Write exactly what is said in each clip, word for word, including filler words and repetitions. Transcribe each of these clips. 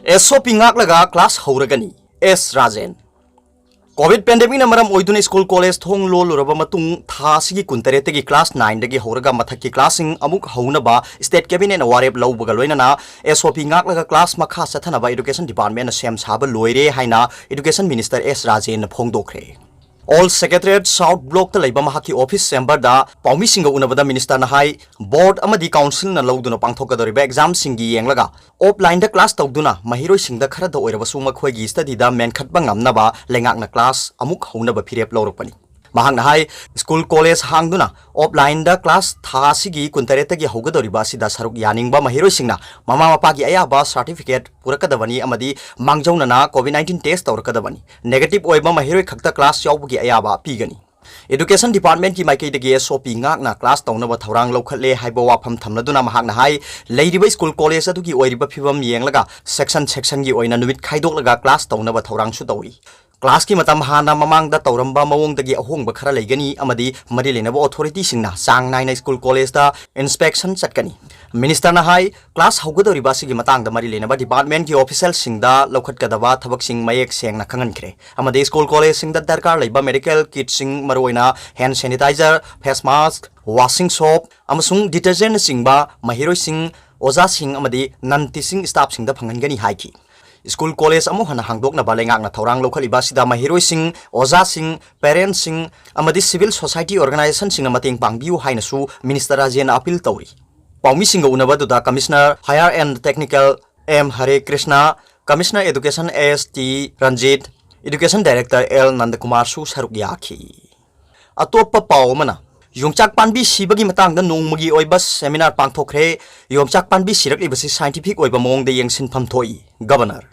ꯑꯦꯁ ꯑꯣ ꯄꯤ ꯉꯥꯛꯂꯒ ꯀ꯭ꯂꯥꯁ ꯍꯧꯔꯒꯅꯤ, ꯑꯦꯁ ꯔꯥꯖꯦꯟ꯫ ꯀꯣꯚꯤꯗ ꯄꯦꯟꯗꯦꯃꯤꯛꯅ ꯃꯔꯝ ꯑꯣꯏꯗꯨꯅ ꯁ꯭ꯀꯨꯜ ꯀꯣꯂꯦꯖ ꯊꯣꯡ ꯂꯣꯜꯂꯨꯔꯕ ꯃꯇꯨꯡ, ꯊꯥ ꯑꯁꯤꯒꯤ ꯀꯨꯟꯇꯔꯦꯠꯇꯒꯤ ꯀ꯭ꯂꯥꯁ ꯅꯥꯏꯟꯗꯒꯤ ꯍꯧꯔꯒ ꯃꯊꯛꯀꯤ ꯀ꯭ꯂꯥꯁꯁꯤꯡ ꯑꯃꯨꯛ ꯍꯧꯅꯕ ꯁ꯭ꯇꯦꯠ ꯀꯦꯕꯤꯅꯦꯠꯅ ꯋꯥꯔꯦꯞ ꯂꯧꯕꯒ ꯂꯣꯏꯅꯅ ꯑꯦꯁ ꯑꯣ ꯄꯤ ꯉꯥꯛꯂꯒ ꯀ꯭ꯂꯥꯁ ꯃꯈꯥ ꯆꯠꯊꯅꯕ ꯑꯦꯗꯨꯀꯦꯁꯟ ꯗꯤꯄꯥꯔꯠꯃꯦꯟꯅ ꯁꯦꯝ ꯁꯥꯕ ꯂꯣꯏꯔꯦ ꯍꯥꯏꯅ ꯑꯦꯗꯨꯀꯦꯁꯟ ꯃꯤꯅꯤꯁꯇꯔ ꯑꯦꯁ ꯔꯥꯖꯦꯟꯅ ꯐꯣꯡꯗꯣꯛꯈ꯭ꯔꯦ꯫ ꯑꯣꯜ ꯁꯦꯀ꯭ꯔꯦꯇꯔꯤꯌꯦꯠ ꯁꯥꯎꯠ ꯕ꯭ꯂꯣꯛꯇ ꯂꯩꯕ ꯃꯍꯥꯛꯀꯤ ꯑꯣꯐꯤꯁ ꯆꯦꯝꯕꯔꯗ ꯄꯥꯎꯃꯤꯁꯤꯡꯒ ꯎꯅꯕꯗ ꯃꯤꯅꯤꯁꯇꯔꯅ ꯍꯥꯏ, ꯕꯣꯔꯗ ꯑꯃꯗꯤ ꯀꯥꯎꯟꯁꯤꯜꯅ ꯂꯧꯗꯨꯅ ꯄꯥꯡꯊꯣꯛꯀꯗꯧꯔꯤꯕ ꯑꯦꯛꯖꯥꯝꯁꯤꯡꯒꯤ ꯌꯦꯡꯂꯒ ꯑꯣꯐꯂꯥꯏꯟꯗ ꯀ꯭ꯂꯥꯁ ꯇꯧꯗꯨꯅ ꯃꯍꯩꯔꯣꯏꯁꯤꯡꯗ ꯈꯔꯗ ꯑꯣꯏꯔꯕꯁꯨ ꯃꯈꯣꯏꯒꯤ ꯁ꯭ꯇꯗꯤꯗ ꯃꯦꯟꯈꯠꯄ ꯉꯝꯅꯕ ꯂꯩꯉꯥꯛꯅ ꯀ꯭ꯂꯥꯁ ꯑꯃꯨꯛ ꯍꯧꯅꯕ ꯐꯤꯔꯦꯞ ꯂꯧꯔꯛꯄꯅꯤ꯫ ꯃꯍꯥꯛꯅ ꯍꯥꯏ, ꯁ꯭ꯀꯨꯜ ꯀꯣꯂꯦꯖ ꯍꯥꯡꯗꯨꯅ ꯑꯣꯐꯂꯥꯏꯟꯗ ꯀ꯭ꯂꯥꯁ ꯊꯥ ꯑꯁꯤꯒꯤ ꯀꯨꯟꯇꯔꯦꯠꯇꯒꯤ ꯍꯧꯒꯗꯧꯔꯤꯕ ꯑꯁꯤꯗ ꯁꯔꯨꯛ ꯌꯥꯅꯤꯡꯕ ꯃꯍꯩꯔꯣꯏꯁꯤꯡꯅ ꯃꯃꯥ ꯃꯄꯥꯒꯤ ꯑꯌꯥꯕ ꯁꯥꯔꯇꯤꯐꯤꯀꯦꯠ ꯄꯨꯔꯛꯀꯗꯕꯅꯤ ꯑꯃꯗꯤ ꯃꯥꯡꯖꯧꯅꯅ ꯀꯣꯚꯤꯗ ꯅꯥꯏꯟꯇꯤꯟ ꯇꯦꯁ ꯇꯧꯔꯛꯀꯗꯕꯅꯤ꯫ ꯅꯦꯒꯦꯇꯤꯚ ꯑꯣꯏꯕ ꯃꯍꯩꯔꯣꯏ ꯈꯛꯇ ꯀ꯭ꯂꯥꯁ ꯌꯥꯎꯕꯒꯤ ꯑꯌꯥꯕ ꯄꯤꯒꯅꯤ꯫ ꯑꯦꯗꯨꯀꯦꯁꯟ ꯗꯤꯄꯥꯔꯠꯃꯦꯟꯠꯀꯤ ꯃꯥꯏꯀꯩꯗꯒꯤ ꯑꯦꯁ ꯑꯣ ꯄꯤ ꯉꯥꯛꯅ ꯀ꯭ꯂꯥꯁ ꯇꯧꯅꯕ ꯊꯧꯔꯥꯡ ꯂꯧꯈꯠꯂꯦ ꯍꯥꯏꯕ ꯋꯥꯐꯝ ꯊꯝꯂꯗꯨꯅ ꯃꯍꯥꯛꯅ ꯍꯥꯏ, ꯂꯩꯔꯤꯕ ꯁ꯭ꯀꯨꯜ ꯀꯣꯂꯦꯖ ꯑꯗꯨꯒꯤ ꯑꯣꯏꯔꯤꯕ ꯐꯤꯕꯝ ꯌꯦꯡꯂꯒ ꯁꯦꯛꯁꯟ ꯁꯦꯛꯁꯟꯒꯤ ꯑꯣꯏꯅ ꯅꯨꯃꯤꯠ ꯈꯥꯏꯗꯣꯛꯂꯒ ꯀ꯭ꯂꯥꯁ ꯇꯧꯅꯕ ꯊꯧꯔꯥꯡꯁꯨ ꯇꯧꯔꯤ꯫ ꯀ꯭ꯂꯥꯁꯀꯤ ꯃꯇꯝ ꯍꯥꯟꯅ ꯃꯃꯥꯡꯗ ꯇꯧꯔꯝꯕ ꯃꯑꯣꯡꯗꯒꯤ ꯑꯍꯣꯡꯕ ꯈꯔ ꯂꯩꯒꯅꯤ ꯑꯃꯗꯤ ꯃꯔꯤ ꯂꯩꯅꯕ ꯑꯣꯊꯣꯔꯤꯇꯤꯁꯤꯡꯅ ꯆꯥꯡ ꯅꯥꯏꯅ ꯁ꯭ꯀꯨꯜ ꯀꯣꯂꯦꯖꯇ ꯏꯟꯁꯄꯦꯛꯁꯟ ꯆꯠꯀꯅꯤ꯫ ꯃꯤꯅꯤꯁꯇꯔꯅ ꯍꯥꯏ, ꯀ꯭ꯂꯥꯁ ꯍꯧꯒꯗꯧꯔꯤꯕ ꯑꯁꯤꯒꯤ ꯃꯇꯥꯡꯗ ꯃꯔꯤ ꯂꯩꯅꯕ ꯗꯤꯄꯥꯔꯠꯃꯦꯟꯠꯀꯤ ꯑꯣꯐꯤꯁꯤꯌꯦꯜꯁꯤꯡꯗ ꯂꯧꯈꯠꯀꯗꯕ ꯊꯕꯛꯁꯤꯡ ꯃꯌꯦꯛ ꯁꯦꯡꯅ ꯈꯪꯍꯟꯈ꯭ꯔꯦ ꯑꯃꯗꯤ ꯁ꯭ꯀꯨꯜ ꯀꯣꯂꯦꯖꯁꯤꯡꯗ ꯗꯔꯀꯥꯔ ꯂꯩꯕ ꯃꯦꯗꯤꯀꯦꯜ ꯀꯤꯠꯁꯤꯡ, ꯃꯔꯨꯑꯣꯏꯅ ꯍꯦꯟ ꯁꯦꯅꯤꯇꯥꯏꯖꯔ, ꯐꯦꯁ ꯃꯥꯁꯛ, ꯋꯥꯁꯤꯡ ꯁꯣꯞ ꯑꯃꯁꯨꯡ ꯗꯤꯇꯔꯖꯦꯟꯠꯅꯆꯤꯡꯕ ꯃꯍꯩꯔꯣꯏꯁꯤꯡ, ꯑꯣꯖꯥꯁꯤꯡ ꯑꯃꯗꯤ ꯅꯟ ꯇꯤꯆꯤꯡ ꯁ꯭ꯇꯥꯐꯁꯤꯡꯗ ꯐꯪꯍꯟꯒꯅꯤ ꯍꯥꯏꯈꯤ꯫ ꯁ꯭ꯀꯨꯜ ꯀꯣꯂꯦꯖ ꯑꯃꯨꯛ ꯍꯟꯅ ꯍꯥꯡꯗꯣꯛꯅꯕ ꯂꯩꯉꯥꯛꯅ ꯊꯧꯔꯥꯡ ꯂꯧꯈꯠꯂꯤꯕ ꯑꯁꯤꯗ ꯃꯍꯩꯔꯣꯏꯁꯤꯡ, ꯑꯣꯖꯥꯁꯤꯡ, ꯄꯦꯔꯦꯟꯠꯁꯤꯡ ꯑꯃꯗꯤ ꯁꯤꯚꯤꯜ ꯁꯣꯁꯥꯏꯇꯤ ꯑꯣꯔꯒꯅꯥꯏꯖꯦꯁꯟꯁꯤꯡꯅ ꯃꯇꯦꯡ ꯄꯥꯡꯕꯤꯌꯨ ꯍꯥꯏꯅꯁꯨ ꯃꯤꯅꯤꯁꯇꯔ ꯔꯥꯖꯦꯟꯅ ꯑꯄꯤꯜ ꯇꯧꯔꯤ꯫ ꯄꯥꯎꯃꯤꯁꯤꯡꯒ ꯎꯅꯕꯗꯨꯗ commissioner higher and technical M Hare Krishna, commissioner education S T Ranjit, education director L ꯅꯟꯗꯀꯨꯃꯥꯔꯁꯨ ꯁꯔꯨꯛ ꯌꯥꯈꯤ꯫ ꯑꯇꯣꯞꯄ ꯄꯥꯎ ꯑꯃꯅ, ꯌꯣꯡꯆꯥꯛ ꯄꯥꯝꯕꯤ ꯁꯤꯕꯒꯤ ꯃꯇꯥꯡꯗ ꯅꯣꯡꯃꯒꯤ ꯑꯣꯏꯕ ꯁꯦꯃꯤꯅꯥꯔ ꯄꯥꯡꯊꯣꯛꯈ꯭ꯔꯦ꯫ ꯌꯣꯡꯆꯥꯛ ꯄꯥꯝꯕꯤ ꯁꯤꯔꯛꯂꯤꯕꯁꯤ ꯁꯥꯏꯟꯇꯤꯐꯤꯛ ꯑꯣꯏꯕ ꯃꯑꯣꯡꯗ ꯌꯦꯡꯁꯤꯟꯐꯝ ꯊꯣꯛꯏ, ꯒꯕꯔꯅꯔ꯫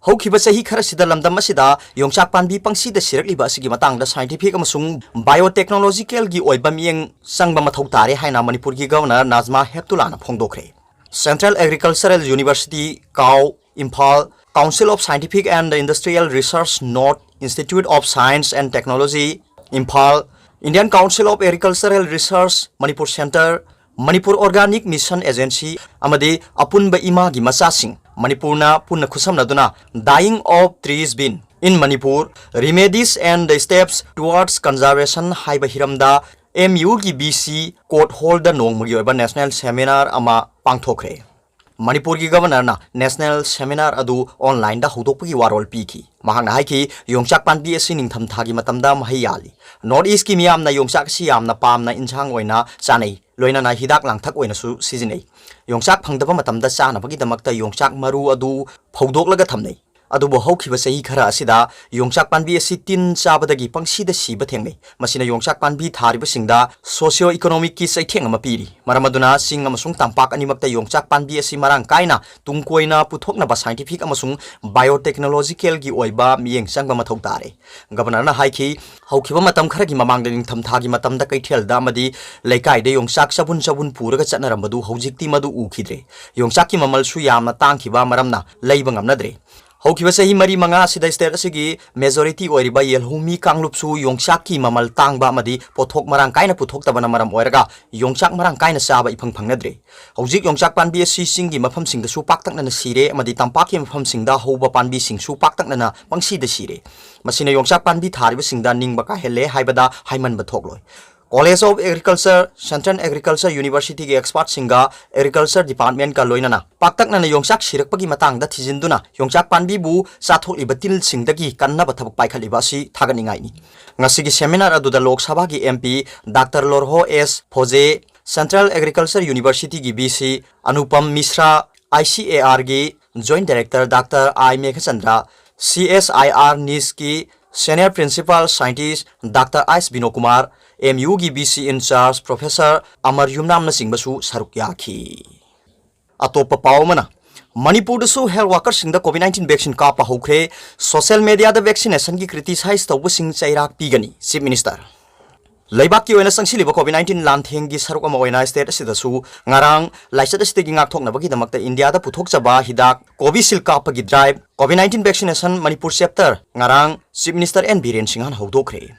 ꯍꯧꯈꯤꯕ ꯆꯍꯤ ꯈꯔꯁꯤꯗ ꯂꯝꯗꯝ ꯑꯁꯤꯗ ꯌꯣꯡꯆꯥꯛ ꯄꯥꯝꯕꯤ ꯄꯪꯁꯤꯗ ꯁꯤꯔꯛꯂꯤꯕ ꯑꯁꯤꯒꯤ ꯃꯇꯥꯡꯗ ꯁꯥꯏꯟꯇꯤꯐꯤꯛ ꯑꯃꯁꯨꯡ ꯕꯥꯏꯑꯣꯇꯦꯛꯅꯣꯂꯣꯖꯤꯀꯦꯜꯒꯤ ꯑꯣꯏꯕ ꯃꯤꯠꯌꯦꯡ ꯆꯪꯕ ꯃꯊꯧ ꯇꯥꯔꯦ ꯍꯥꯏꯅ ꯃꯅꯤꯄꯨꯔꯒꯤ ꯒꯕꯔꯅꯔ ꯅꯥꯖꯃꯥ ꯍꯦꯞꯇꯨꯂꯥꯅ ꯐꯣꯡꯗꯣꯛꯈ꯭ꯔꯦ꯫ Central Agricultural University, ꯀꯥꯎ, Imphal, Council of Scientific and Industrial Research, north, Institute of Science and Technology, Imphal, Indian Council of Agricultural Research, Manipur centre, Manipur organic mission agency ꯑꯃꯗꯤ ꯑꯄꯨꯟꯕ ꯏꯃꯥꯒꯤ ꯃꯆꯥꯁꯤꯡ ꯃꯅꯤꯄꯨꯔꯅ ꯄꯨꯟꯅ ꯈꯨꯠꯁꯝꯅꯗꯨꯅ Dying of Trees Been in Manipur, Remedies and the Steps Towards Conservation ꯍꯥꯏꯕ ꯍꯤꯔꯝꯗ M ꯌꯨꯒꯤ B C court ꯍꯣꯜꯗ ꯅꯣꯡꯃꯒꯤ ꯑꯣꯏꯕ ꯅꯦꯁꯅꯦꯜ ꯁꯦꯃꯤꯅꯥꯔ ꯑꯃ ꯄꯥꯡꯊꯣꯛꯈ꯭ꯔꯦ꯫ ꯃꯅꯤꯄꯨꯔꯒꯤ ꯒꯕꯔꯅꯔꯅ ꯅꯦꯁꯅꯦꯜ ꯁꯦꯃꯤꯅꯥꯔ ꯑꯗꯨ ꯑꯣꯟꯂꯥꯏꯟꯗ ꯍꯧꯗꯣꯛꯄꯒꯤ ꯋꯥꯔꯣꯜ ꯄꯤꯈꯤ꯫ ꯃꯍꯥꯛꯅ ꯍꯥꯏꯈꯤ, ꯌꯣꯡꯆꯥꯛ ꯄꯥꯝꯕꯤ ꯑꯁꯤ ꯅꯤꯡꯊꯝꯊꯥꯒꯤ ꯃꯇꯝꯗ ꯃꯍꯩ ꯌꯥꯜꯂꯤ꯫ ꯅꯣꯔꯠ ꯏꯁꯀꯤ ꯃꯤꯌꯥꯝꯅ ꯌꯣꯡꯆꯥꯛ ꯑꯁꯤ ꯌꯥꯝꯅ ꯄꯥꯝꯅ ꯏꯟꯁꯥꯡ ꯑꯣꯏꯅ ꯆꯥꯅꯩ, ꯂꯣꯏꯅꯅ ꯍꯤꯗꯥꯛ ꯂꯥꯡꯊꯛ ꯑꯣꯏꯅꯁꯨ ꯁꯤꯖꯤꯟꯅꯩ꯫ ꯌꯣꯡꯆꯥꯛ ꯐꯪꯗꯕ ꯃꯇꯝꯗ ꯆꯥꯅꯕꯒꯤꯗꯃꯛꯇ ꯌꯣꯡꯆꯥꯛ ꯃꯔꯨ ꯑꯗꯨ ꯐꯧꯗꯣꯛꯂꯒ ꯊꯝꯅꯩ꯫ ꯑꯗꯨꯕꯨ ꯍꯧꯈꯤꯕ ꯆꯍꯤ ꯈꯔ ꯑꯁꯤꯗ ꯌꯣꯡꯆꯥꯛ ꯄꯥꯝꯕꯤ ꯑꯁꯤ ꯇꯤꯟ ꯆꯥꯕꯗꯒꯤ ꯄꯪꯁꯤꯗ ꯁꯤꯕ ꯊꯦꯡꯅꯩ꯫ ꯃꯁꯤꯅ ꯌꯣꯡꯆꯥꯛ ꯄꯥꯝꯕꯤ ꯊꯥꯔꯤꯕꯁꯤꯡꯗ ꯁꯣꯁꯤꯌꯣ ꯏꯀꯣꯅꯣꯃꯤꯛꯀꯤ ꯆꯩꯊꯦꯡ ꯑꯃ ꯄꯤꯔꯤ꯫ ꯃꯔꯝ ꯑꯗꯨꯅ ꯆꯤꯡ ꯑꯃꯁꯨꯡ ꯇꯝꯄꯥꯛ ꯑꯅꯤꯃꯛꯇ ꯌꯣꯡꯆꯥꯛ ꯄꯥꯝꯕꯤ ꯑꯁꯤ ꯃꯔꯥꯡ ꯀꯥꯏꯅ ꯇꯨꯡ ꯀꯣꯏꯅ ꯄꯨꯊꯣꯛꯅꯕ ꯁꯥꯏꯟꯇꯤꯐꯤꯛ ꯑꯃꯁꯨꯡ ꯕꯥꯏꯑꯣꯇꯦꯛꯅꯣꯂꯣꯖꯤꯀꯦꯜꯒꯤ ꯑꯣꯏꯕ ꯃꯤꯠꯌꯦꯡ ꯆꯪꯕ ꯃꯊꯧ ꯇꯥꯔꯦ꯫ ꯒꯕꯔꯅꯔꯅ ꯍꯥꯏꯈꯤ, ꯍꯧꯈꯤꯕ ꯃꯇꯝ ꯈꯔꯒꯤ ꯃꯃꯥꯡꯗ ꯅꯤꯡꯊꯝꯊꯥꯒꯤ ꯃꯇꯝꯗ ꯀꯩꯊꯦꯜꯗ ꯑꯃꯗꯤ ꯂꯩꯀꯥꯏꯗ ꯌꯣꯡꯆꯥꯛ ꯆꯕꯨꯟ ꯆꯕꯨꯟ ꯄꯨꯔꯒ ꯆꯠꯅꯔꯝꯕꯗꯨ ꯍꯧꯖꯤꯛꯇꯤ ꯃꯗꯨ ꯎꯈꯤꯗ꯭ꯔꯦ꯫ ꯌꯣꯡꯆꯥꯛꯀꯤ ꯃꯃꯜꯁꯨ ꯌꯥꯝꯅ ꯇꯥꯡꯈꯤꯕ ꯃꯔꯝꯅ ꯂꯩꯕ ꯉꯝꯅꯗ꯭ꯔꯦ꯫ ꯍꯧꯈꯤꯕ ꯆꯍꯤ ꯃꯔꯤ ꯃꯉꯥ ꯑꯁꯤꯗ ꯁ꯭ꯇꯦꯠ ꯑꯁꯤꯒꯤ ꯃꯦꯖꯣꯔꯤꯇꯤ ꯑꯣꯏꯔꯤꯕ ꯌꯦꯜꯍꯧꯃꯤ ꯀꯥꯡꯂꯨꯞꯁꯨ ꯌꯣꯡꯆꯥꯛꯀꯤ ꯃꯃꯜ ꯇꯥꯡꯕ ꯑꯃꯗꯤ ꯄꯣꯠꯊꯣꯛ ꯃꯔꯥꯡ ꯀꯥꯏꯅ ꯄꯨꯊꯣꯛꯇꯕꯅ ꯃꯔꯝ ꯑꯣꯏꯔꯒ ꯌꯣꯡꯆꯥꯛ ꯃꯔꯥꯡ ꯀꯥꯏꯅ ꯆꯥꯕ ꯏꯐꯪ ꯐꯪꯅꯗ꯭ꯔꯦ꯫ ꯍꯧꯖꯤꯛ ꯌꯣꯡꯆꯥꯛ ꯄꯥꯝꯕꯤ ꯑꯁꯤ ꯆꯤꯡꯒꯤ ꯃꯐꯝꯁꯤꯡꯗꯁꯨ ꯄꯥꯛꯇꯛꯅꯅ ꯁꯤꯔꯦ ꯑꯃꯗꯤ ꯇꯝꯄꯥꯛꯀꯤ ꯃꯐꯝꯁꯤꯡꯗ ꯍꯧꯕ ꯄꯥꯝꯕꯤꯁꯤꯡꯁꯨ ꯄꯥꯛꯇꯛꯅꯅ ꯄꯪꯁꯤꯗ ꯁꯤꯔꯦ꯫ ꯃꯁꯤꯅ ꯌꯣꯡꯆꯥꯛ ꯄꯥꯝꯕꯤ ꯊꯥꯔꯤꯕꯁꯤꯡꯗ ꯅꯤꯡꯕ ꯀꯥꯏꯍꯜꯂꯦ ꯍꯥꯏꯕꯗ ꯍꯥꯏꯃꯟꯕ ꯊꯣꯛꯂꯣꯏ꯫ College of Agriculture, Central Agriculture Universityꯒꯤ expertꯁꯤꯡꯒ Agriculture Departmentꯀ ꯂꯣꯏꯅꯅ ꯄꯥꯛꯇꯛꯅꯅ ꯌꯣꯡꯆꯥꯛ ꯁꯤꯔꯛꯄꯒꯤ ꯃꯇꯥꯡꯗ ꯊꯤꯖꯤꯟꯗꯨꯅ ꯌꯣꯡꯆꯥꯛ ꯄꯥꯝꯕꯤꯕꯨ ꯆꯥꯊꯣꯛꯂꯤꯕ ꯇꯤꯜꯁꯤꯡꯗꯒꯤ ꯀꯟꯅꯕ ꯊꯕꯛ ꯄꯥꯏꯈꯠꯂꯤꯕ ꯑꯁꯤ ꯊꯥꯒꯠꯅꯤꯡꯉꯥꯏꯅꯤ꯫ ꯉꯁꯤꯒꯤ ꯁꯦꯃꯤꯅꯥꯔ ꯑꯗꯨꯗ ꯂꯣꯛ ꯁꯚꯥꯒꯤ M P doctor Lorho S Pfoze, Central Agriculture Universityꯒꯤ V C Anupam Mishra, I C A ꯑꯥꯔꯒꯤ Joint Director doctor I Meghachandra, C S I R ꯅꯤꯁꯀꯤ Senior Principal Scientist ꯗꯥꯛꯇꯔ ꯑꯥꯏꯁ ꯕꯤꯅꯣꯀꯨꯃꯥꯔ, ꯑꯦꯝ ꯌꯨꯒꯤ V C in charge Professor ꯑꯃꯔ ꯌꯨꯝꯅꯥꯝꯅꯆꯤꯡꯕꯁꯨ ꯁꯔꯨꯛ ꯌꯥꯈꯤ꯫ ꯑꯇꯣꯞꯄ ꯄꯥꯎ ꯑꯃꯅ, ꯃꯅꯤꯄꯨꯔꯗꯁꯨ health workerꯁꯤꯡꯗ COVID nineteen vaccine ꯀꯥꯞꯄ ꯍꯧꯈ꯭ꯔꯦ꯫ Social mediaꯗ vaccinationꯒꯤ criticize ꯇꯧꯕꯁꯤꯡ ꯆꯩꯔꯥꯛ ꯄꯤꯒꯅꯤ, Chief Minister꯫ ꯂꯩꯕꯥꯛꯀꯤ ꯑꯣꯏꯅ ꯆꯪꯁꯤꯜꯂꯤꯕ COVID nineteen ꯂꯥꯟꯊꯦꯡꯒꯤ ꯁꯔꯨꯛ ꯑꯃ ꯑꯣꯏꯅ state ꯑꯁꯤꯗꯁꯨ ꯉꯔꯥꯡ ꯂꯥꯏꯆꯠ ꯑꯁꯤꯗꯒꯤ ꯉꯥꯛꯊꯣꯛꯅꯕꯒꯤꯗꯃꯛꯇ ꯏꯟꯗꯤꯌꯥꯗ ꯄꯨꯊꯣꯛꯆꯕ ꯍꯤꯗꯥꯛ Covishield ꯀꯥꯞꯄꯒꯤ drive, COVID nineteen vaccination Manipur chapter ꯉꯔꯥꯡ Chief Minister ꯑꯦꯟ ꯕꯤꯔꯦꯟ ꯁꯤꯡꯍꯅ ꯍꯧꯗꯣꯛꯈ꯭ꯔꯦ꯫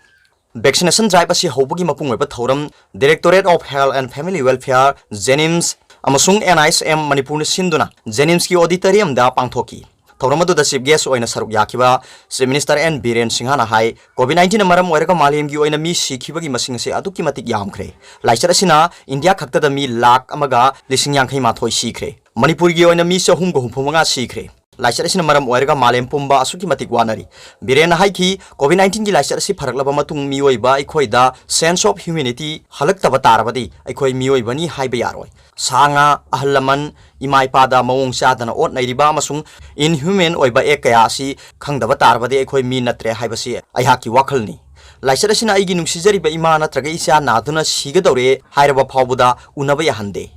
Vaccination drive ꯑꯁꯤ ꯍꯧꯕꯒꯤ ꯃꯄꯨꯡ ꯑꯣꯏꯕ ꯊꯧꯔꯝ Directorate of Health and Family Welfare, JNIMS, ꯑꯃꯁꯨꯡ ꯑꯦꯟ ꯑꯥꯏ ꯑꯦꯁ ꯑꯦꯝ ꯃꯅꯤꯄꯨꯔꯅ ꯁꯤꯟꯗꯨꯅ ꯖꯦꯅꯤꯝꯁꯀꯤ auditoriumꯗ ꯄꯥꯡꯊꯣꯛꯈꯤ꯫ ꯊꯧꯔꯝ ꯑꯗꯨꯗ Chief Guest ꯑꯣꯏꯅ ꯁꯔꯨꯛ ꯌꯥꯈꯤꯕ Chief Minister ꯑꯦꯟ ꯕꯤꯔꯦꯟ ꯁꯤꯡꯍꯅ ꯍꯥꯏ, COVID nineteenꯅ ꯃꯔꯝ ꯑꯣꯏꯔꯒ ꯃꯥꯂꯦꯝꯒꯤ ꯑꯣꯏꯅ ꯃꯤ ꯁꯤꯈꯤꯕꯒꯤ ꯃꯁꯤꯡ ꯑꯁꯤ ꯑꯗꯨꯛꯀꯤ ꯃꯇꯤꯛ ꯌꯥꯝꯈ꯭ꯔꯦ꯫ ꯂꯥꯏꯆꯠ ꯑꯁꯤꯅ ꯏꯟꯗꯤꯌꯥ ꯈꯛꯇꯗ ꯃꯤ ꯂꯥꯈ ꯑꯃꯒ ꯂꯤꯁꯤꯡ ꯌꯥꯡꯈꯩ ꯃꯥꯊꯣꯏ ꯁꯤꯈ꯭ꯔꯦ꯫ ꯃꯅꯤꯄꯨꯔꯒꯤ ꯑꯣꯏꯅ ꯃꯤꯁꯦ ꯑꯍꯨꯝꯒ ꯍꯨꯝꯐꯨ ꯃꯉꯥ ꯁꯤꯈ꯭ꯔꯦ꯫ ꯂꯥꯏꯆꯠ ꯑꯁꯤꯅ ꯃꯔꯝ ꯑꯣꯏꯔꯒ ꯃꯥꯂꯦꯝ ꯄꯨꯝꯕ ꯑꯁꯨꯛꯀꯤ ꯃꯇꯤꯛ ꯋꯥꯅꯔꯤ꯫ ꯕꯤꯔꯦꯟꯅ ꯍꯥꯏꯈꯤ, COVID nineteenꯒꯤ ꯂꯥꯏꯆꯠ ꯑꯁꯤ ꯐꯔꯛꯂꯕ ꯃꯇꯨꯡ ꯃꯤꯑꯣꯏꯕ ꯑꯩꯈꯣꯏꯗ sense of humanity ꯍꯜꯂꯛꯇꯕ ꯇꯥꯔꯕꯗꯤ ꯑꯩꯈꯣꯏ ꯃꯤꯑꯣꯏꯕꯅꯤ ꯍꯥꯏꯕ ꯌꯥꯔꯣꯏ꯫ ꯁꯥ ꯉꯥ, ꯑꯍꯜ ꯂꯃꯟ, ꯏꯃꯥ ꯏꯄꯥꯗ ꯃꯑꯣꯡ ꯆꯥꯗꯅ ꯑꯣꯠ ꯅꯩꯔꯤꯕ ꯑꯃꯁꯨꯡ inhuman ꯑꯣꯏꯕ act ꯀꯌꯥ ꯑꯁꯤ ꯈꯪꯗꯕ ꯇꯥꯔꯕꯗꯤ ꯑꯩꯈꯣꯏ ꯃꯤ ꯅꯠꯇ꯭ꯔꯦ ꯍꯥꯏꯕꯁꯤ ꯑꯩꯍꯥꯛꯀꯤ ꯋꯥꯈꯜꯅꯤ꯫ ꯂꯥꯏꯆꯠ ꯑꯁꯤꯅ ꯑꯩꯒꯤ ꯅꯨꯡꯁꯤꯖꯔꯤꯕ ꯏꯃꯥ ꯅꯠꯇ꯭ꯔꯒ ꯏꯆꯥ ꯅꯥꯗꯨꯅ ꯁꯤꯒꯗꯧꯔꯦ ꯍꯥꯏꯔꯕ ꯐꯥꯎꯕꯗ ꯎꯅꯕ ꯌꯥꯍꯟꯗꯦ꯫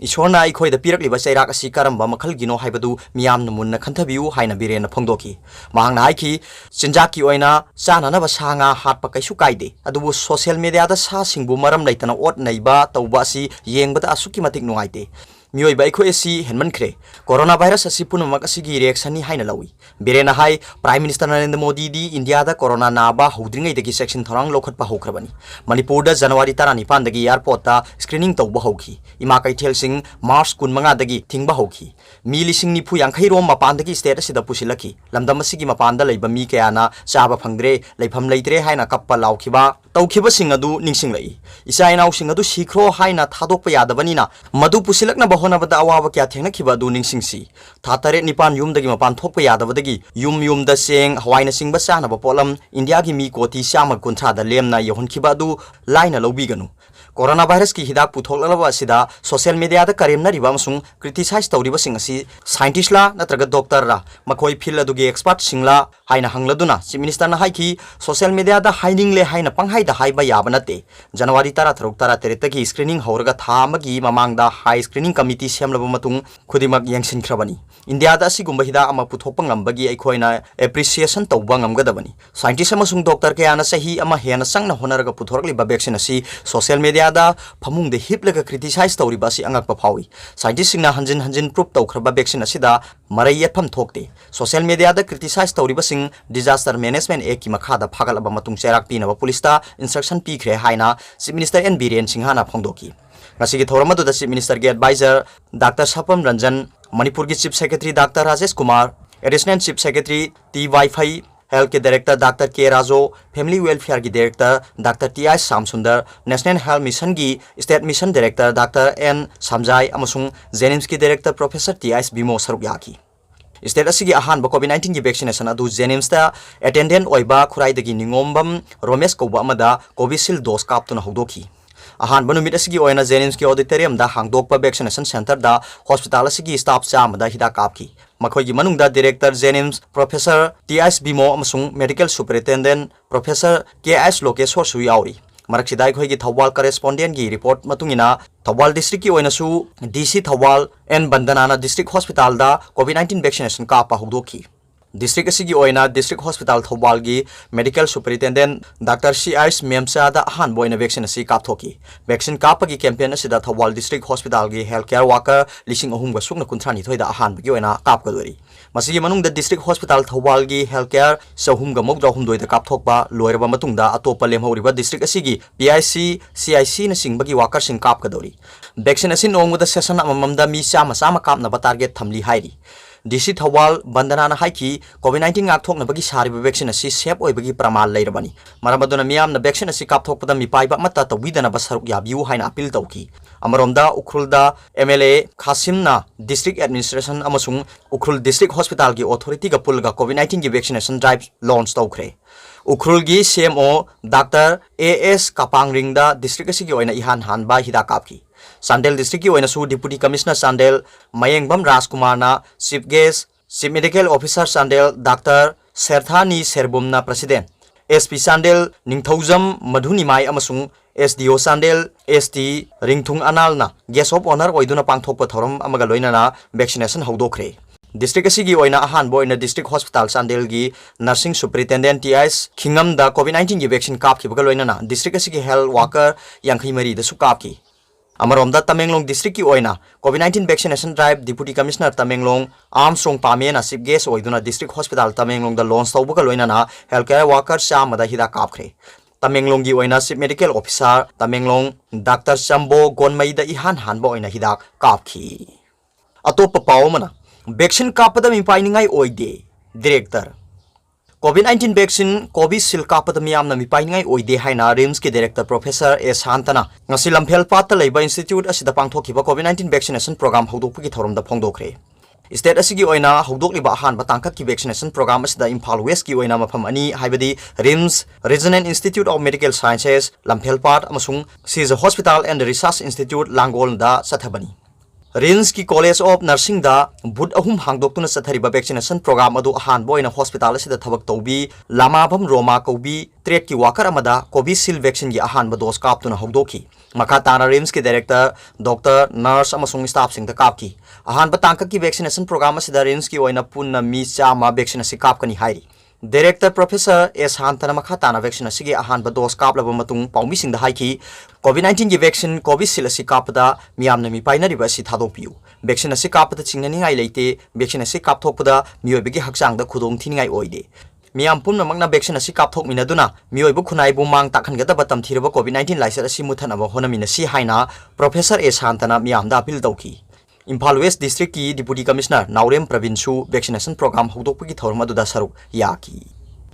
ꯏꯁꯣꯔꯅ ꯑꯩꯈꯣꯏꯗ ꯄꯤꯔꯛꯂꯤꯕ ꯆꯩꯔꯥꯛ ꯑꯁꯤ ꯀꯔꯝꯕ ꯃꯈꯜꯒꯤꯅꯣ ꯍꯥꯏꯕꯗꯨ ꯃꯤꯌꯥꯝꯅ ꯃꯨꯟꯅ ꯈꯟꯊꯕꯤꯌꯨ ꯍꯥꯏꯅ ꯕꯤꯔꯦꯟꯅ ꯐꯣꯡꯗꯣꯛꯈꯤ꯫ ꯃꯍꯥꯛꯅ ꯍꯥꯏꯈꯤ, ꯆꯤꯟꯖꯥꯛꯀꯤ ꯑꯣꯏꯅ ꯆꯥꯅꯅꯕ ꯁꯥ ꯉꯥ ꯍꯥꯠꯄ ꯀꯩꯁꯨ ꯀꯥꯏꯗꯦ, ꯑꯗꯨꯕꯨ social mediaꯗ ꯁꯥꯁꯤꯡꯕꯨ ꯃꯔꯝ ꯂꯩꯇꯅ ꯑꯣꯠ ꯅꯩꯕ ꯇꯧꯕ ꯑꯁꯤ ꯌꯦꯡꯕꯗ ꯑꯁꯨꯛꯀꯤ ꯃꯇꯤꯛ ꯅꯨꯡꯉꯥꯏꯇꯦ꯫ ꯃꯤꯑꯣꯏꯕ ꯑꯩꯈꯣꯏ ꯑꯁꯤ ꯍꯦꯟꯃꯟꯈ꯭ꯔꯦ꯫ Corona virus ꯑꯁꯤ ꯄꯨꯝꯅꯃꯛ ꯑꯁꯤꯒꯤ reactionꯅꯤ ꯍꯥꯏꯅ ꯂꯧꯏ꯫ ꯕꯤꯔꯦꯟꯅ ꯍꯥꯏ, Prime Minister ꯅꯔꯦꯟꯗ꯭ꯔ ꯃꯣꯗꯤꯗꯤ ꯏꯟꯗꯤꯌꯥꯗ corona ꯅꯥꯕ ꯍꯧꯗ꯭ꯔꯤꯉꯩꯗꯒꯤ ꯆꯦꯛꯁꯤꯟ ꯊꯧꯔꯥꯡ ꯂꯧꯈꯠꯄ ꯍꯧꯈ꯭ꯔꯕꯅꯤ꯫ ꯃꯅꯤꯄꯨꯔꯗ January ꯇꯔꯥꯅꯤꯄꯥꯟꯗꯒꯤ airportꯇ screening ꯇꯧꯕ ꯍꯧꯈꯤ꯫ ꯏꯃꯥ ꯀꯩꯊꯦꯜꯁꯤꯡ March ꯀꯨꯟꯃꯉꯥꯗꯒꯤ ꯊꯤꯡꯕ ꯍꯧꯈꯤ꯫ ꯃꯤ ꯂꯤꯁꯤꯡ ꯅꯤꯐꯨ ꯌꯥꯡꯈꯩ ꯔꯣꯝ ꯃꯄꯥꯟꯗꯒꯤ state ꯑꯁꯤꯗ ꯄꯨꯁꯤꯜꯂꯛꯈꯤ꯫ ꯂꯝꯗꯝ ꯑꯁꯤꯒꯤ ꯃꯄꯥꯟꯗ ꯂꯩꯕ ꯃꯤ ꯀꯌꯥꯅ ꯆꯥꯕ ꯐꯪꯗ꯭ꯔꯦ, ꯂꯩꯐꯝ ꯂꯩꯇ꯭ꯔꯦ ꯍꯥꯏꯅ ꯀꯞꯄ ꯂꯥꯎꯈꯤꯕ ꯇꯧꯈꯤꯕꯁꯤꯡ ꯑꯗꯨ ꯅꯤꯡꯁꯤꯡꯂꯛꯏ꯫ ꯏꯆꯥ ꯏꯅꯥꯎꯁꯤꯡ ꯑꯗꯨ ꯁꯤꯈ꯭ꯔꯣ ꯍꯥꯏꯅ ꯊꯥꯗꯣꯛꯄ ꯌꯥꯗꯕꯅꯤꯅ ꯃꯗꯨ ꯄꯨꯁꯤꯜꯂꯛꯅꯕ ꯍꯣꯠꯅꯕꯗ ꯑꯋꯥꯕ ꯀꯌꯥ ꯊꯦꯡꯅꯈꯤꯕ ꯑꯗꯨ ꯅꯤꯡꯁꯤꯡꯁꯤ꯫ ꯊꯥ ꯇꯔꯦꯠ ꯅꯤꯄꯥꯟ ꯌꯨꯝꯗꯒꯤ ꯃꯄꯥꯟ ꯊꯣꯛꯄ ꯌꯥꯗꯕꯗꯒꯤ ꯌꯨꯝ ꯌꯨꯝꯗ ꯆꯦꯡ, ꯍꯋꯥꯏꯅꯆꯤꯡꯕ ꯆꯥꯅꯕ ꯄꯣꯠꯂꯝ ꯏꯟꯗꯤꯌꯥꯒꯤ ꯃꯤ ꯀꯣꯇꯤ ꯆꯥꯝꯃ ꯀꯨꯟꯊ꯭ꯔꯥꯗ ꯂꯦꯝꯅ ꯌꯧꯍꯟꯈꯤꯕ ꯑꯗꯨ ꯂꯥꯏꯅ ꯂꯧꯕꯤꯒꯅꯨ꯫ Corona virusꯀꯤ ꯍꯤꯗꯥꯛ ꯄꯨꯊꯣꯛꯂꯛꯂꯕ ꯑꯁꯤꯗ social mediaꯗ ꯀꯔꯦꯝꯅꯔꯤꯕ ꯑꯃꯁꯨꯡ criticize ꯇꯧꯔꯤꯕꯁꯤꯡ ꯑꯁꯤ scientistꯂꯥ ꯅꯠꯇ꯭ꯔꯒ doctorꯔꯥ? ꯃꯈꯣꯏ field ꯑꯗꯨꯒꯤ expertꯁꯤꯡꯂꯥ ꯍꯥꯏꯅ ꯍꯪꯂꯗꯨꯅ Chief Ministerꯅ ꯍꯥꯏꯈꯤ, social mediaꯗ ꯍꯥꯏꯅꯤꯡꯂꯦ ꯍꯥꯏꯅ ꯄꯪꯍꯥꯏꯗ ꯍꯥꯏꯕ ꯌꯥꯕ ꯅꯠꯇꯦ꯫ January ꯇꯔꯥꯇꯔꯨꯛ, ꯇꯔꯥꯇꯔꯦꯠꯇꯒꯤ screening ꯍꯧꯔꯒ ꯊꯥ ꯑꯃꯒꯤ ꯃꯃꯥꯡꯗ high screening committee ꯁꯦꯝꯂꯕ ꯃꯇꯨꯡ ꯈꯨꯗꯤꯡꯃꯛ ꯌꯦꯡꯁꯤꯟꯈ꯭ꯔꯕꯅꯤ꯫ ꯏꯟꯗꯤꯌꯥꯗ ꯑꯁꯤꯒꯨꯝꯕ ꯍꯤꯗꯥꯛ ꯑꯃ ꯄꯨꯊꯣꯛꯄ ꯉꯝꯕꯒꯤ ꯑꯩꯈꯣꯏꯅ appreciation ꯇꯧꯕ ꯉꯝꯒꯗꯕꯅꯤ꯫ Scientist ꯑꯃꯁꯨꯡ doctor ꯀꯌꯥꯅ ꯆꯍꯤ ꯑꯃ ꯍꯦꯟꯅ ꯆꯪꯅ ꯍꯣꯠꯅꯔꯒ ꯄꯨꯊꯣꯔꯛꯂꯤꯕ vaccine ꯑꯁꯤ social mediaꯗ ꯐꯃꯨꯡꯗ ꯍꯤꯞꯂꯒ criticize ꯇꯧꯔꯤꯕ ꯑꯁꯤ ꯑꯉꯛꯄ ꯐꯥꯎꯏ꯫ Scientistꯁꯤꯡꯅ ꯍꯟꯖꯤꯟ ꯍꯟꯖꯤꯟ prove ꯇꯧꯈ꯭ꯔꯕ vaccine ꯑꯁꯤꯗ ꯃꯔꯩ ꯌꯦꯠꯐꯝ ꯊꯣꯛꯇꯦ꯫ Social mediaꯗ criticize ꯇꯧꯔꯤꯕꯁꯤꯡ Disaster Management Actꯀꯤ ꯃꯈꯥꯗ ꯐꯥꯒꯠꯂꯕ ꯃꯇꯨꯡ ꯆꯩꯔꯥꯛ ꯄꯤꯅꯕ ꯄꯨꯂꯤꯁꯇ instruction ꯄꯤꯈ꯭ꯔꯦ ꯍꯥꯏꯅ Chief Minister ꯑꯦꯟ ꯕꯤꯔꯦꯟ ꯁꯤꯡꯍꯅ ꯐꯣꯡꯗꯣꯛꯈꯤ꯫ ꯉꯁꯤꯒꯤ ꯊꯧꯔꯝ ꯑꯗꯨꯗ Chief Minister ꯒꯤ advisor Doctor ꯁꯄꯝ ꯔꯟꯖꯟ, ꯃꯅꯤꯄꯨꯔꯒꯤ Chief Secretary Doctor Rajesh Kumar, Additional Chief Secretary T Y Phei, Health ꯀꯤ Director Doctor K Raju, Family Welfare ꯒꯤ Director Doctor T I Shyam Sunder, National Health Mission ꯒꯤ State Mission Director Doctor N Samjai ꯑꯃꯁꯨꯡ JNIMS ꯀꯤ Director Professor T I Bimo ꯁꯔꯨꯛ ꯌꯥꯈꯤ꯫ State ꯑꯁꯤꯒꯤ ꯑꯍꯥꯟꯕ COVID nineteen ꯒꯤ vaccination ꯑꯗꯨ JNIMS ꯇ attendant ꯑꯣꯏꯕ ꯈꯨꯔꯥꯏꯗꯒꯤ ꯅꯤꯉꯣꯝꯕꯝ ꯔꯣꯃꯦꯁ ꯀꯧꯕ ꯑꯃꯗ Covishield dose ꯀꯥꯞꯇꯨꯅ ꯍꯧꯗꯣꯛꯈꯤ꯫ ꯑꯍꯥꯟꯕ ꯅꯨꯃꯤꯠ ꯑꯁꯤꯒꯤ ꯑꯣꯏꯅ JNIMS ꯀꯤ auditorium ꯗ ꯍꯥꯡꯗꯣꯛꯄ vaccination center ꯗ hospital ꯑꯁꯤꯒꯤ staff ꯆꯥꯝꯃꯗ ꯍꯤꯗꯥꯛ ꯀꯥꯞꯈꯤ꯫ ꯃꯈꯣꯏꯒꯤ ꯃꯅꯨꯡꯗ Director JNIMS Professor T I Bimo ꯑꯃꯁꯨꯡ Medical Superintendent Professor ꯀꯦ ꯑꯥꯏ ꯂꯣꯀꯦꯁꯣꯔꯁꯨ ꯌꯥꯎꯔꯤ꯫ ꯃꯔꯛꯁꯤꯗ ꯑꯩꯈꯣꯏꯒꯤ ꯊꯧꯕꯥꯜ correspondent ꯀꯤ report ꯃꯇꯨꯡ ꯏꯟꯅ, ꯊꯧꯕꯥꯜ district ꯀꯤ ꯑꯣꯏꯅꯁꯨ D C ꯊꯧꯕꯥꯜ ꯑꯦꯟ ꯕꯟꯗꯅꯥꯅ district hospital ꯗ COVID nineteen vaccination ꯀꯥꯞꯄ ꯍꯧꯗꯣꯛꯈꯤ꯫ District ꯑꯁꯤꯒꯤ ꯑꯣꯏꯅ district hospital ꯊꯧꯕꯥꯜꯒꯤ Medical Superintendent Doctor ꯁꯤ ꯑꯥꯏꯁ ꯃꯦꯝꯆꯥꯗ ꯑꯍꯥꯟꯕ ꯑꯣꯏꯅ vaccine ꯑꯁꯤ ꯀꯥꯞꯊꯣꯛꯈꯤ꯫ Vaccine ꯀꯥꯞꯄꯒꯤ campaign ꯑꯁꯤꯗ ꯊꯧꯕꯥꯜ district hospital ꯒꯤ health care worker ꯂꯤꯁꯤꯡ ꯑꯍꯨꯝꯒ ꯁꯨꯞꯅ ꯀꯨꯟꯊ꯭ꯔꯥ ꯅꯤꯊꯣꯏꯗ ꯑꯍꯥꯟꯕꯒꯤ ꯑꯣꯏꯅ ꯀꯥꯞꯀꯗꯣꯔꯤ꯫ ꯃꯁꯤꯒꯤ ꯃꯅꯨꯡꯗ district hospital ꯊꯧꯕꯥꯜꯒꯤ health care ꯆꯍꯨꯝꯒ ꯃꯧꯗ꯭ꯔꯥ ꯍꯨꯝꯗꯣꯏꯗ ꯀꯥꯞꯊꯣꯛꯄ ꯂꯣꯏꯔꯕ ꯃꯇꯨꯡꯗ, ꯑꯇꯣꯞꯄ ꯂꯦꯝꯍꯧꯔꯤꯕ district ꯑꯁꯤꯒꯤ P I C, C I C ꯅꯆꯤꯡꯕꯒꯤ worker ꯁꯤꯡ ꯀꯥꯞꯀꯗꯧꯔꯤ꯫ Vaccine ꯑꯁꯤ ꯅꯣꯡꯃꯗ session ꯑꯃꯃꯝꯗ ꯃꯤ ꯆꯥꯝꯃ ꯆꯥꯝꯃ ꯀꯥꯞꯅꯕ target ꯊꯝꯂꯤ ꯍꯥꯏꯔꯤ꯫ D C ꯊꯧꯕꯥꯜ ꯕꯟꯗꯅꯥꯅ ꯍꯥꯏꯈꯤ, COVID nineteen ꯉꯥꯛꯊꯣꯛꯅꯕꯒꯤ ꯁꯥꯔꯤꯕ vaccine ꯑꯁꯤ safe ꯑꯣꯏꯕꯒꯤ ꯄ꯭ꯔꯃꯥꯟ ꯂꯩꯔꯕꯅꯤ꯫ ꯃꯔꯝ ꯑꯗꯨꯅ ꯃꯤꯌꯥꯝꯅ vaccine ꯑꯁꯤ ꯀꯥꯞꯊꯣꯛꯄꯗ ꯃꯤꯄꯥꯏꯕ ꯑꯃꯠꯇ ꯇꯧꯕꯤꯗꯅꯕ ꯁꯔꯨꯛ ꯌꯥꯕꯤꯌꯨ ꯍꯥꯏꯅ appeal ꯇꯧꯈꯤ꯫ ꯑꯃꯔꯣꯝꯗ, ꯎꯈ꯭ꯔꯨꯜꯗ M L A ꯈꯥꯁꯤꯝꯅ district administration ꯑꯃꯁꯨꯡ ꯎꯈ꯭ꯔꯨꯜ district hospital ꯒꯤ authority ꯒ ꯄꯨꯜꯂꯒ COVID nineteen ꯒꯤ vaccination drive launch ꯇꯧꯈ꯭ꯔꯦ꯫ ꯎꯈ꯭ꯔꯨꯜꯒꯤ C M O Doctor A S ꯀꯥꯄꯥꯡꯔꯤꯡꯗ district ꯑꯁꯤꯒꯤ ꯑꯣꯏꯅ ꯏꯍꯥꯟ ꯍꯥꯟꯕ ꯍꯤꯗꯥꯛ ꯀꯥꯞꯈꯤ꯫ ꯆꯥꯟꯗꯦꯜ district ꯀꯤ ꯑꯣꯏꯅꯁꯨ Deputy Commissioner ꯆꯥꯟꯗꯦꯜ ꯃꯌꯦꯡꯕꯝ ꯔꯥꯖꯀꯨꯃꯥꯔꯅ Chief Guest, Chief Medical Officer Chandel Doctor ꯁꯦꯔꯊꯥꯅꯤ ꯁꯦꯔꯕꯨꯝꯅ President, S P Chandel ꯅꯤꯡꯊꯧꯖꯝ ꯃꯙꯨꯅꯤꯃꯥꯏ ꯑꯃꯁꯨꯡ S D O Chandel S T ꯔꯤꯡꯊꯨꯡ ꯑꯅꯥꯜꯅ Guest of Honour ꯑꯣꯏꯗꯨꯅ ꯄꯥꯡꯊꯣꯛꯄ ꯊꯧꯔꯝ ꯑꯃꯒ ꯂꯣꯏꯅꯅ vaccination ꯍꯧꯗꯣꯛꯈ꯭ꯔꯦ꯫ District ꯑꯁꯤꯒꯤ ꯑꯣꯏꯅ ꯑꯍꯥꯟꯕ ꯑꯣꯏꯅ District Hospital ꯆꯥꯟꯗꯦꯜꯒꯤ Nursing Superintendent T S ꯈꯤꯡꯉꯝꯗ COVID nineteen ꯒꯤ vaccine ꯀꯥꯞꯈꯤꯕꯒ ꯂꯣꯏꯅꯅ district ꯑꯁꯤꯒꯤ health worker ꯌꯥꯡꯈꯩ ꯃꯔꯤꯗꯁꯨ ꯀꯥꯞꯈꯤ꯫ ꯑꯃꯔꯣꯝꯗ, ꯇꯃꯦꯡꯂꯣꯡ district ꯀꯤ ꯑꯣꯏꯅ COVID nineteen vaccination drive Deputy Commissioner Tamenglong Armstrong ꯄꯥꯃꯦꯅ Chief Guest ꯑꯣꯏꯗꯨꯅ District Hospital ꯇꯃꯦꯡꯂꯣꯡꯗ launch ꯇꯧꯕꯒ ꯂꯣꯏꯅꯅ health care worker ꯆꯥꯝꯃꯗ ꯍꯤꯗꯥꯛ ꯀꯥꯞꯈ꯭ꯔꯦ꯫ ꯇꯃꯦꯡꯂꯣꯡꯒꯤ ꯑꯣꯏꯅ Chief Medical Officer Tamenglong doctor Chambo ꯒꯣꯟꯃꯩꯗ ꯏꯍꯥꯟ ꯍꯥꯟꯕ ꯑꯣꯏꯅ ꯍꯤꯗꯥꯛ ꯀꯥꯞꯈꯤ꯫ ꯑꯇꯣꯞꯄ ꯄꯥꯎ ꯑꯃꯅ, vaccine ꯀꯥꯞꯄꯗ ꯃꯤꯄꯥꯏꯅꯤꯡꯉꯥꯏ ꯑꯣꯏꯗꯦ, Director꯫ COVID nineteen vaccine Covishield ꯀꯥꯞꯄꯗ ꯃꯤꯌꯥꯝꯅ ꯃꯤꯄꯥꯏꯅꯤꯡꯉꯥꯏ ꯑꯣꯏꯗꯦ ꯍꯥꯏꯅ RIMSꯀꯤ Director Professor ꯑꯦ ꯁꯥꯟꯇꯅ ꯉꯁꯤ ꯂꯝꯐꯦꯜꯄꯥꯠꯇ ꯂꯩꯕ institute ꯑꯁꯤꯗ ꯄꯥꯡꯊꯣꯛꯈꯤꯕ COVID nineteen vaccination program ꯍꯧꯗꯣꯛꯄꯒꯤ ꯊꯧꯔꯝꯗ ꯐꯣꯡꯗꯣꯛꯈ꯭ꯔꯦ꯫ State ꯑꯁꯤꯒꯤ ꯑꯣꯏꯅ ꯍꯧꯗꯣꯛꯂꯤꯕ ꯑꯍꯥꯟꯕ ꯇꯥꯡꯀꯛꯀꯤ vaccination program ꯑꯁꯤꯗ ꯏꯝꯐꯥꯜ Westꯀꯤ ꯑꯣꯏꯅ ꯃꯐꯝ ꯑꯅꯤ, ꯍꯥꯏꯕꯗꯤ RIMS Regional Institute of Medical Sciences, ꯂꯝꯐꯦꯜꯄꯥꯠ, ꯑꯃꯁꯨꯡ Sija Hospital and Research Institute, ꯂꯥꯡꯒꯣꯜꯗ ꯆꯠꯊꯕꯅꯤ꯫ RIMSꯀꯤ College of Nursingꯗ booth ꯑꯍꯨꯝ ꯍꯥꯡꯗꯣꯛꯇꯨꯅ ꯆꯠꯊꯔꯤꯕ vaccination program ꯑꯗꯨ ꯑꯍꯥꯟꯕ ꯑꯣꯏꯅ hospital ꯑꯁꯤꯗ ꯊꯕꯛ ꯇꯧꯕꯤ ꯂꯥꯃꯥꯚꯝ ꯔꯣꯃꯥ ꯀꯧꯕꯤ TRADꯀꯤ worker ꯑꯃꯗ Covishield vaccineꯒꯤ ꯑꯍꯥꯟꯕ dose ꯀꯥꯞꯇꯨꯅ ꯍꯧꯗꯣꯛꯈꯤ꯫ ꯃꯈꯥ ꯇꯥꯅ RIMSꯀꯤ Director Doctor, nurse ꯑꯃꯁꯨꯡ staffꯁꯤꯡꯗ ꯀꯥꯞꯈꯤ꯫ ꯑꯍꯥꯟꯕ ꯇꯥꯡꯀꯛꯀꯤ vaccination program ꯑꯁꯤꯗ RIMSꯀꯤ ꯑꯣꯏꯅ ꯄꯨꯟꯅ ꯃꯤ ꯆꯥꯝꯃ vaccine ꯑꯁꯤ ꯀꯥꯞꯀꯅꯤ ꯍꯥꯏꯔꯤ꯫ Director Professor ꯑꯦ ꯁꯥꯟꯇꯅ ꯃꯈꯥ ꯇꯥꯅ vaccineꯁꯤ ꯑꯍꯥꯟꯕ dose ꯀꯥꯞꯂꯕ ꯃꯇꯨꯡ ꯄꯥꯎꯃꯤꯁꯤꯡꯗ ꯍꯥꯏꯈꯤ, COVID nineteenꯒꯤ vaccine Covishield ꯑꯁꯤ ꯀꯥꯞꯄꯗ ꯃꯤꯌꯥꯝꯅ ꯃꯤꯄꯥꯏꯅꯔꯤꯕ ꯑꯁꯤ ꯊꯥꯗꯣꯛꯄꯤꯌꯨ꯫ Vaccine ꯑꯁꯤ ꯀꯥꯞꯄꯗ ꯆꯤꯡꯅꯅꯤꯡꯉꯥꯏ ꯂꯩꯇꯦ꯫ Vaccine ꯑꯁꯤ ꯀꯥꯞꯊꯣꯛꯄꯗ ꯃꯤꯑꯣꯏꯕꯒꯤ ꯍꯛꯆꯥꯡꯗ ꯈꯨꯗꯣꯡ ꯊꯤꯅꯤꯡꯉꯥꯏ ꯑꯣꯏꯗꯦ꯫ ꯃꯤꯌꯥꯝ ꯄꯨꯝꯅꯃꯛꯅ vaccine ꯑꯁꯤ ꯀꯥꯞꯊꯣꯛꯃꯤꯟꯅꯗꯨꯅ ꯃꯤꯑꯣꯏꯕ ꯈꯨꯟꯅꯥꯏꯕꯨ ꯃꯥꯡ ꯇꯥꯛꯍꯟꯒꯗꯕ ꯇꯝꯊꯤꯔꯕ COVID nineteen ꯂꯥꯏꯆꯠ ꯑꯁꯤ ꯃꯨꯠꯊꯠꯅꯕ ꯍꯣꯠꯅꯃꯤꯟꯅꯁꯤ ꯍꯥꯏꯅ Professor ꯑꯦ ꯁꯥꯟꯇꯅ ꯃꯤꯌꯥꯝꯗ appeal ꯇꯧꯈꯤ꯫ ꯏꯝꯐꯥꯜ West Districtꯀꯤ Deputy Commissioner ꯅꯥꯎꯔꯦꯝ ꯄ꯭ꯔꯕꯤꯟꯁꯨ vaccination program ꯍꯧꯗꯣꯛꯄꯒꯤ ꯊꯧꯔꯝ ꯑꯗꯨꯗ ꯁꯔꯨꯛ ꯌꯥꯈꯤ꯫